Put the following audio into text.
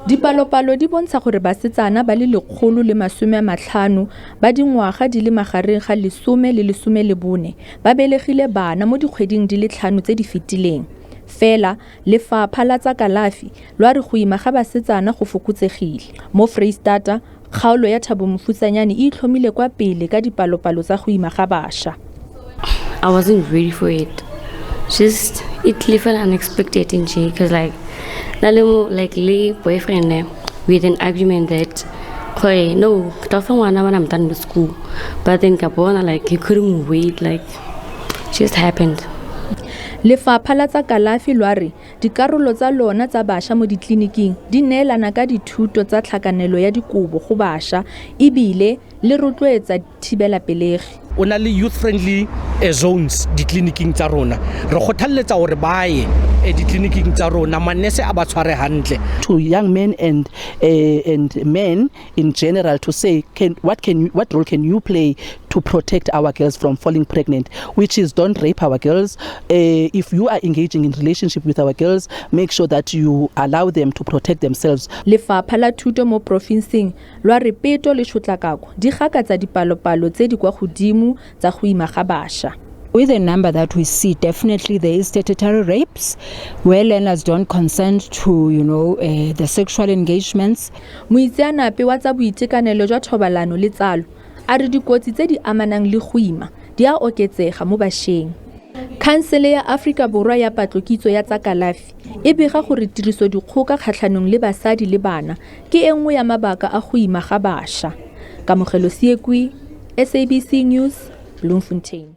Dipalopalo di bontsha gore basetsana ba le 150 ba dingwaga di le magareng ga 10 le 14 ba belegile bana mo dikgweding di le tlhano tse di fetileng. Fela Lefapha la tsa Kalafi lwa re go ima ga basetsana go fokotsegile. Mo Freistata, kgaolo ya Thabo Mofutsanyane e itlhomile kwa pele ka dipalopalo tsa go ima ga bašwa. I wasn't ready for it. Just it felt unexpected nje, because like na le mo like le boyfriend ne, we had an agreement that gore no, ke tla fa ngwana when I'm done with school, but then ka bona like he couldn't wait, like just happened. Lefapha la tsa Kalafi lwa re dikarolo tsa lona tsa bašwa mo ditleliniking di neelana ka dithuto tsa tlhakanelo ya dikobo go bašwa ebile le rotloetsa thibelapelegi. O na le youth friendly zones ditleliniking tsa rona. Re kgothalletsa hore ba ye ditleliniking tsa rona, manese a ba tshware hantle. To young men and men in general to say, what role can you play to protect our girls from falling pregnant, which is don't rape our girls. If you are engaging in relationship with our girls, make sure that you allow them to protect themselves. Lefapha la Thuto mo porofenseng lwa re peto le tshotlakako di gakatsa dipalopalo tse di kwa godimo tsa go ima ga bašwa. With the number that we see, definitely there is statutory rapes where learners don't consent to the sexual engagements. Moitseanape wa tsa boitekanelo jwa thobalano le tsalo a re dikotsi tse di amanang le go ima di a oketsega mo bašweng. Khansele ya Aforika Borwa ya Patlokitso ya tsa Kalafi e bega gore tirisodikgoka kgatlhanong le basadi le bana ke e nngwe ya mabaka a go ima ga bašwa. Kamogelo Seekwi, SABC News, Bloemfontein.